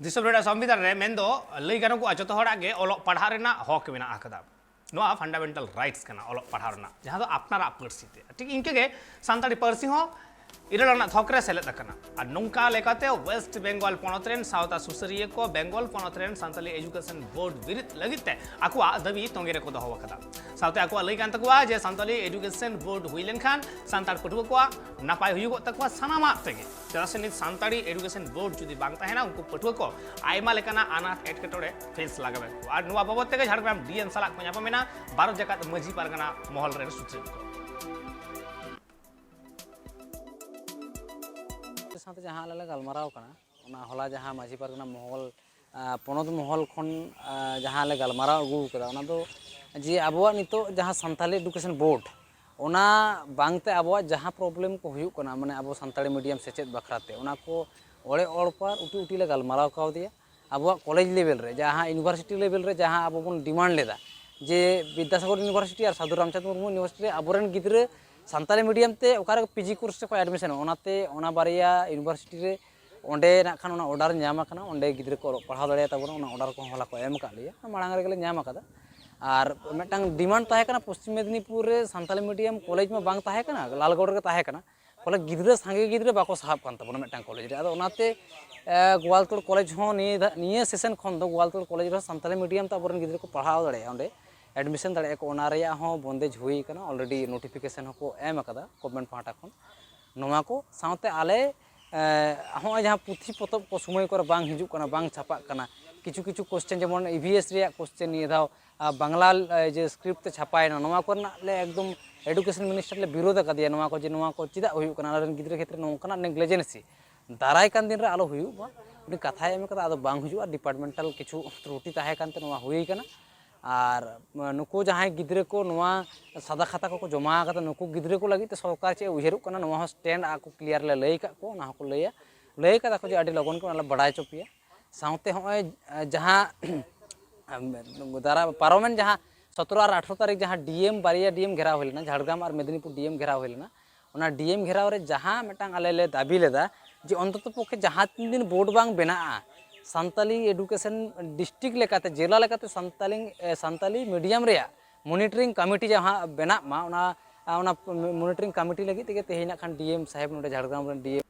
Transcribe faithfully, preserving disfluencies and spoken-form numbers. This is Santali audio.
ᱫᱤᱥᱚᱢ ᱨᱮᱱᱟᱜ ᱥᱚᱝᱵᱤᱫᱷᱟᱱ ᱨᱮ ᱢᱮᱱᱫᱚ ᱞᱟᱹᱭ ᱜᱟᱱᱚᱜᱼᱟ, ᱡᱚᱛᱚ ᱦᱚᱲᱟᱜ ᱜᱮ ᱚᱞᱚᱜ ᱯᱟᱲᱦᱟᱜ ᱨᱮᱱᱟᱜ ᱦᱚᱠ ᱢᱮᱱᱟᱜ ᱟᱠᱟᱫᱟ᱾ ᱱᱚᱣᱟ ᱯᱷᱟᱱᱰᱟᱢᱮᱱᱴᱟᱞ ᱨᱟᱭᱤᱴᱥ ᱠᱟᱱᱟ, ᱚᱞᱚᱜ ᱯᱟᱲᱦᱟᱣ ᱨᱮᱱᱟᱜ, ᱡᱟᱦᱟᱸ ᱫᱚ ᱟᱯᱱᱟᱨᱟᱜ ᱯᱟᱹᱨᱥᱤ ᱛᱮ᱾ ᱴᱷᱤᱠ ᱤᱱᱠᱟᱹ ᱜᱮ ᱥᱟᱱᱛᱟᱲᱤ ᱯᱟᱹᱨᱥᱤ ᱦᱚᱸ ᱤᱨᱟᱹᱞ ᱟᱱᱟᱜ ᱛᱷᱚᱠ ᱨᱮ ᱥᱮᱞᱮᱫ ᱟᱠᱟᱱᱟ᱾ ᱟᱨ ᱱᱚᱝᱠᱟ ᱞᱮᱠᱟᱛᱮ ᱳᱭᱮᱥᱴ ᱵᱮᱝᱜᱚᱞ ᱯᱚᱱᱚᱛ ᱨᱮᱱ ᱥᱟᱶᱛᱟ ᱥᱩᱥᱟᱹᱨᱤᱭᱟᱹ ᱠᱚ ᱵᱮᱝᱜᱚᱞ ᱯᱚᱱᱚᱛ ᱨᱮᱱ ᱥᱟᱱᱛᱟᱲᱤ ᱮᱰᱩᱠᱮᱥᱚᱱ ᱵᱳᱨᱰ ᱵᱤᱨᱤᱫ ᱞᱟᱹᱜᱤᱫ ᱛᱮ ᱟᱠᱚᱣᱟᱜ ᱫᱟᱹᱵᱤ ᱛᱚᱸᱜᱮ ᱨᱮᱠᱚ ᱫᱚᱦᱚ ᱟᱠᱟᱫᱟ᱾ ᱥᱟᱶᱛᱮ ᱟᱠᱚᱣᱟᱜ ᱞᱟᱹᱭ ᱠᱟᱱ ᱛᱟᱠᱚᱣᱟ ᱡᱮ ᱥᱟᱱᱛᱟᱲᱤ ᱮᱰᱩᱠᱮᱥᱚᱱ ᱵᱳᱨᱰ ᱦᱩᱭ ᱞᱮᱱᱠᱷᱟᱱ ᱥᱟᱱᱛᱟᱲ ᱯᱟᱹᱴᱷᱩᱣᱟᱹ ᱠᱚᱣᱟᱜ ᱱᱟᱯᱟᱭ ᱦᱩᱭᱩᱜᱚᱜ ᱛᱟᱠᱚᱣᱟ ᱥᱟᱱᱟᱢᱟᱜ ᱛᱮᱜᱮ, ᱪᱮᱫᱟᱜ ᱥᱮ ᱱᱤᱛ ᱥᱟᱱᱛᱟᱲᱤ ᱮᱰᱩᱠᱮᱥᱚᱱ ᱵᱳᱨᱰ ᱡᱩᱫᱤ ᱵᱟᱝ ᱛᱟᱦᱮᱱᱟ, ᱩᱱᱠᱩ ᱯᱟᱹᱴᱷᱩᱣᱟᱹ ᱠᱚ ᱟᱭᱢᱟ ᱞᱮᱠᱟᱱᱟᱜ ᱟᱱᱟᱴ ᱮᱴᱠᱮᱴᱚᱬᱮ ᱯᱷᱮᱥ ᱞᱟᱜᱟᱣ ᱠᱚᱣᱟ᱾ ᱟᱨ ᱱᱚᱣᱟ ᱵᱟᱵᱚᱫ ᱛᱮᱜᱮ ᱡᱷᱟᱲᱜᱨᱟᱢ ᱰᱤ ᱮᱢ ᱥᱟᱞᱟᱜ ᱠᱚ ᱧᱟᱯᱟᱢ ᱮᱱᱟ ᱵᱷᱟᱨᱚᱛ ᱡᱟᱠᱟᱛ ᱢᱟᱹᱡᱷᱤ ᱯᱟᱨᱜᱟᱱᱟ ᱢᱚᱦᱚᱞ ᱨᱮᱱ ᱥᱩᱛᱨᱮᱫ ᱠᱚ᱾ ᱥᱟᱶᱛᱮ ᱡᱟᱦᱟᱸ ᱟᱞᱮ ᱞᱮ ᱜᱟᱞᱢᱟᱨᱟᱣ ᱠᱟᱱᱟ, ᱚᱱᱟ ᱦᱚᱞᱟ ᱡᱟᱦᱟᱸ ᱢᱟᱹᱡᱷᱤ ᱯᱟᱨᱜᱟᱱᱟ ᱢᱚᱦᱚᱞ, ᱟᱸ, ᱯᱚᱱᱚᱛ ᱢᱚᱦᱚᱞ ᱠᱷᱚᱱ, ᱟᱸ, ᱡᱟᱦᱟᱸ ᱞᱮ ᱜᱟᱞᱢᱟᱨᱟᱣ ᱟᱹᱜᱩ ᱠᱟᱫᱟ, ᱚᱱᱟ ᱫᱚ ᱡᱮ ᱟᱵᱚᱣᱟᱜ ᱱᱤᱛᱚᱜ ᱡᱟᱦᱟᱸ ᱥᱟᱱᱛᱟᱞᱤ ᱮᱰᱩᱠᱮᱥᱚᱱ ᱵᱳᱨᱰ, ᱚᱱᱟ ᱵᱟᱝᱛᱮ ᱟᱵᱚᱣᱟᱜ ᱡᱟᱦᱟᱸ ᱯᱨᱚᱵᱞᱮᱢ ᱠᱚ ᱦᱩᱭᱩᱜ ᱠᱟᱱᱟ, ᱢᱟᱱᱮ ᱟᱵᱚ ᱥᱟᱱᱛᱟᱲᱤ ᱢᱤᱰᱤᱭᱟᱢ ᱥᱮᱪᱮᱫ ᱵᱟᱠᱷᱨᱟᱛᱮ, ᱚᱱᱟ ᱠᱚ ᱚᱲᱮ ᱚᱲᱯᱟᱨ ᱩᱴᱤ ᱩᱴᱤ ᱞᱮ ᱜᱟᱞᱢᱟᱨᱟᱣ ᱠᱟᱣᱫᱮᱭᱟ᱾ ᱟᱵᱚᱣᱟᱜ ᱠᱚᱞᱮᱡᱽ ᱞᱮᱵᱮᱞ ᱨᱮ, ᱡᱟᱦᱟᱸ ᱤᱭᱩᱱᱤᱵᱷᱟᱨᱥᱤᱴᱤ ᱞᱮᱵᱮᱞ ᱨᱮ ᱡᱟᱦᱟᱸ ᱟᱵᱚ ᱵᱚᱱ ᱰᱤᱢᱟᱱᱰ ᱞᱮᱫᱟ ᱡᱮ ᱵᱤᱫᱽᱫᱟᱥᱟᱜᱚᱨ ᱤᱭᱩᱱᱤᱵᱷᱟᱨᱥᱤᱴᱤ ᱟᱨ ᱥᱟᱫᱷᱩ ᱨᱟᱢᱪᱟᱸᱫᱽ ᱢᱩᱨᱢᱩ ᱤᱭᱩᱱᱤᱵᱷᱟᱨᱥᱤᱴᱤ ᱨᱮ ᱟᱵᱚᱨᱮᱱ ᱜᱤᱫᱽᱨᱟᱹ ᱥᱟᱱᱛᱟᱲᱤ ᱢᱤᱰᱤᱭᱟᱢ ᱛᱮ ᱚᱠᱟ ᱨᱮ ᱯᱤ ᱡᱤ ᱠᱳᱨᱥ ᱨᱮᱠᱚ ᱮᱰᱢᱤᱥᱚᱱᱚᱜ, ᱚᱱᱟᱛᱮ ᱚᱱᱟ ᱵᱟᱨᱭᱟ ᱤᱭᱩᱱᱤᱵᱷᱟᱨᱥᱤᱴᱤ ᱨᱮ ᱚᱸᱰᱮ ᱱᱟᱜ ᱠᱷᱟᱱ ᱚᱱᱟ ᱚᱰᱟᱨ ᱧᱟᱢ ᱟᱠᱟᱱᱟ, ᱚᱸᱰᱮ ᱜᱤᱫᱽᱨᱟᱹ ᱠᱚ ᱚᱞᱚᱜ ᱯᱟᱲᱦᱟᱣ ᱫᱟᱲᱮᱭᱟᱜ ᱛᱟᱵᱚᱱᱟ, ᱚᱱᱟ ᱚᱰᱟᱨ ᱠᱚᱦᱚᱸ ᱦᱚᱞᱟ ᱠᱚ ᱮᱢ ᱟᱠᱟᱫ ᱞᱮᱭᱟ, ᱢᱟᱲᱟᱝ ᱨᱮᱜᱮ ᱞᱮ ᱧᱟᱢ ᱟᱠᱟᱫᱟ᱾ ᱟᱨ ᱢᱤᱫᱴᱟᱝ ᱰᱤᱢᱟᱱᱰ ᱛᱟᱦᱮᱸ ᱠᱟᱱᱟ, ᱯᱚᱥᱪᱤᱢ ᱢᱮᱫᱽᱱᱤᱯᱩᱨ ᱨᱮ ᱥᱟᱱᱛᱟᱲᱤ ᱢᱤᱰᱤᱭᱟᱢ ᱠᱚᱞᱮᱡᱽ ᱢᱟ ᱵᱟᱝ ᱛᱟᱦᱮᱸ ᱠᱟᱱᱟ, ᱞᱟᱞᱜᱚᱲ ᱨᱮᱜᱮ ᱛᱟᱦᱮᱸ ᱠᱟᱱᱟ, ᱯᱷᱚᱞᱮ ᱜᱤᱫᱽᱨᱟᱹ, ᱥᱟᱸᱜᱮ ᱜᱤᱫᱽᱨᱟᱹ ᱵᱟᱠᱚ ᱥᱟᱦᱚᱵ ᱠᱟᱱ ᱛᱟᱵᱚᱱᱟ ᱢᱤᱫᱴᱟᱝ ᱠᱚᱞᱮᱡᱽ ᱨᱮ᱾ ᱟᱫᱚ ᱚᱱᱟᱛᱮ, ᱮ, ᱜᱳᱣᱟᱞᱛᱳᱲ ᱠᱚᱞᱮᱡᱽ ᱦᱚᱸ ᱱᱤᱭᱟᱹ ᱫᱷᱟ-, ᱱᱤᱭᱟᱹ ᱥᱮᱥᱚᱱ ᱠᱷᱚᱱ ᱫᱚ ᱜᱳᱣᱟᱞᱛᱳᱲ ᱠᱚᱞᱮᱡᱽ ᱨᱮᱦᱚᱸ ᱥᱟᱱᱛᱟᱲᱤ ᱢᱤᱰᱤᱭᱟᱢ ᱛᱮ ᱟᱵᱚᱨᱮᱱ ᱜᱤᱫᱽᱨᱟᱹ ᱠᱚ ᱯᱟᱲᱦᱟᱣ ᱫᱟᱲᱮᱭᱟᱜᱼᱟ, ᱚᱸᱰᱮ ᱮᱰᱢᱤᱥᱚᱱ ᱫᱟᱲᱮᱭᱟᱜᱼᱟ ᱠᱚ, ᱚᱱᱟ ᱨᱮᱭᱟᱜ ᱦᱚᱸ ᱵᱚᱱᱫᱮᱡᱽ ᱦᱩᱭ ᱟᱠᱟᱱᱟ᱾ ᱚᱞᱨᱮᱰᱤ ᱱᱳᱴᱤᱯᱷᱤᱠᱮᱥᱚᱱ ᱦᱚᱸᱠᱚ ᱮᱢ ᱟᱠᱟᱫᱟ ᱜᱚᱵᱷᱢᱮᱱᱴ ᱯᱟᱦᱴᱟ ᱠᱷᱚᱱ᱾ ᱱᱚᱣᱟ ᱠᱚ ᱥᱟᱶᱛᱮ ᱟᱞᱮ, ᱮ, ᱦᱚᱸᱜᱼᱚᱭ ᱡᱟᱦᱟᱸ ᱯᱩᱛᱷᱤ ᱯᱚᱛᱚᱵ ᱠᱚ ᱥᱚᱢᱚᱭ ᱠᱚᱨᱮ ᱵᱟᱝ ᱦᱤᱡᱩᱜ ᱠᱟᱱᱟ, ᱵᱟᱝ ᱪᱷᱟᱯᱟᱜ ᱠᱟᱱᱟ, ᱠᱤᱪᱷᱩ ᱠᱤᱪᱷᱩ ᱠᱚᱥᱪᱮᱱ, ᱡᱮᱢᱚᱱ ᱤ ᱵᱷᱤ ᱮᱥ ᱨᱮᱭᱟᱜ ᱠᱚᱥᱪᱮᱱ ᱱᱤᱭᱟᱹ ᱫᱷᱟᱣ, ᱟ, ᱵᱟᱝᱞᱟ, ᱮ, ᱡᱮ ᱥᱠᱨᱤᱯᱴ ᱛᱮ ᱪᱷᱟᱯᱟᱭᱮᱱᱟ, ᱱᱚᱣᱟ ᱠᱚᱨᱮᱱᱟᱜ ᱞᱮ ᱮᱠᱫᱚᱢ ᱮᱰᱩᱠᱮᱥᱚᱱ ᱢᱤᱱᱤᱥᱴᱟᱨ ᱞᱮ ᱵᱤᱨᱳᱫ ᱟᱠᱟᱫᱮᱭᱟ, ᱱᱚᱣᱟ ᱠᱚ ᱡᱮ ᱱᱚᱣᱟ ᱠᱚ ᱪᱮᱫᱟᱜ ᱦᱩᱭᱩᱜ ᱠᱟᱱᱟ, ᱟᱞᱮᱨᱮᱱ ᱜᱤᱫᱽᱨᱟᱹ ᱠᱷᱮᱛᱨᱮ ᱱᱚᱝᱠᱟᱱᱟᱜ ᱱᱮᱜᱽᱞᱤᱡᱮᱱᱥᱤ ᱫᱟᱨᱟᱭ ᱠᱟᱱ ᱫᱤᱱ ᱨᱮ ᱟᱞᱚ ᱦᱩᱭᱩᱜ ᱢᱟ᱾ ᱩᱱᱤ ᱠᱟᱛᱷᱟᱭ ᱮᱢ ᱟᱠᱟᱫᱟ, ᱟᱫᱚ ᱵᱟᱝ ᱦᱩᱭᱩᱜᱼᱟ, ᱰᱤᱯᱟᱨᱴᱢᱮᱱᱴᱟᱞ ᱠᱤᱪᱷᱩ ᱛᱨᱩᱴᱤ ᱛᱟᱦᱮᱸ ᱠᱟᱱᱛᱮ ᱱᱚᱣᱟ ᱦᱩᱭ ᱠᱟᱱᱟ᱾ ᱟᱨ ᱱᱩᱠᱩ ᱡᱟᱦᱟᱸᱭ ᱜᱤᱫᱽᱨᱟᱹ ᱠᱚ ᱱᱚᱣᱟ ᱥᱟᱫᱟ ᱠᱷᱟᱛᱟ ᱠᱚᱠᱚ ᱡᱚᱢᱟ ᱟᱠᱟᱫᱟ, ᱱᱩᱠᱩ ᱜᱤᱫᱽᱨᱟᱹ ᱠᱚ ᱞᱟᱹᱜᱤᱫ ᱛᱮ ᱥᱚᱨᱠᱟᱨ ᱪᱮᱫ ᱮ ᱩᱭᱦᱟᱹᱨᱚᱜ ᱠᱟᱱᱟ, ᱱᱚᱣᱟ ᱦᱚᱸ ᱥᱴᱮᱱᱰ ᱟᱠᱚ ᱠᱞᱤᱭᱟᱨ ᱞᱮ ᱞᱟᱹᱭ ᱟᱠᱟᱫ ᱠᱚᱣᱟ, ᱚᱱᱟ ᱦᱚᱸᱠᱚ ᱞᱟᱹᱭᱟ, ᱞᱟᱹᱭ ᱠᱟᱫᱟ ᱠᱚ ᱡᱮ ᱟᱹᱰᱤ ᱞᱚᱜᱚᱱ ᱜᱮ ᱚᱱᱟ ᱞᱮ ᱵᱟᱲᱟᱭ ᱦᱚᱪᱚ ᱯᱮᱭᱟ᱾ ᱥᱟᱶᱛᱮ ᱦᱚᱸᱜᱼᱚᱭ ᱡᱟᱦᱟᱸ ᱫᱟᱨᱟ ᱯᱟᱨᱚᱢᱮᱱ ᱡᱟᱦᱟᱸ ᱥᱚᱛᱨᱚ ᱟᱨ ᱟᱴᱷᱨᱚ ᱛᱟᱹᱨᱤᱠᱷ ᱡᱟᱦᱟᱸ ᱰᱤ ᱮᱢ, ᱵᱟᱨᱭᱟ ᱰᱤ ᱮᱢ ᱜᱷᱮᱨᱟᱣ ᱦᱩᱭ ᱞᱮᱱᱟ, ᱡᱷᱟᱲᱜᱨᱟᱢ ᱟᱨ ᱢᱮᱫᱽᱱᱤᱯᱩᱨ ᱰᱤ ᱮᱢ ᱜᱷᱮᱨᱟᱣ ᱦᱩᱭ ᱞᱮᱱᱟ, ᱚᱱᱟ ᱰᱤ ᱮᱢ ᱜᱷᱮᱨᱟᱣ ᱨᱮ ᱡᱟᱦᱟᱸ ᱢᱤᱫᱴᱟᱝ ᱟᱞᱮ ᱞᱮ ᱫᱟᱹᱵᱤ ᱞᱮᱫᱟ ᱡᱮ ᱚᱱᱛᱚᱛᱚ ᱯᱚᱠᱠᱷᱮ ᱡᱟᱦᱟᱸ ᱛᱤᱱ ᱫᱤᱱ ᱵᱳᱨᱰ ᱵᱟᱝ ᱵᱮᱱᱟᱜᱼᱟ, ᱥᱟᱱᱛᱟᱞᱤ ᱮᱰᱩᱠᱮᱥᱚᱱ ᱰᱤᱥᱴᱨᱤᱠᱴ ᱞᱮᱠᱟᱛᱮ, ᱡᱮᱞᱟ ᱞᱮᱠᱟᱛᱮ ᱥᱟᱱᱛᱟᱞᱤ, ᱮ, ᱥᱟᱱᱛᱟᱞᱤ ᱢᱤᱰᱤᱭᱟᱢ ᱨᱮᱭᱟᱜ ᱢᱚᱱᱤᱴᱚᱨᱤᱝ ᱠᱚᱢᱤᱴᱤ ᱡᱟᱦᱟᱸ ᱵᱮᱱᱟᱜ ᱢᱟ, ᱚᱱᱟ, ᱚᱱᱟ ᱢᱚᱱᱤᱴᱚᱨᱤᱝ ᱠᱚᱢᱤᱴᱤ ᱞᱟᱹᱜᱤᱫ ᱛᱮᱜᱮ ᱛᱮᱦᱮᱧ ᱱᱟᱜ ᱠᱷᱟᱱ ᱰᱤ ᱮᱢ ᱥᱟᱦᱮᱵᱽ ᱱᱚᱰᱮ ᱡᱷᱟᱲᱜᱨᱟᱢ ᱨᱮᱱ ᱰᱤ ᱮᱢ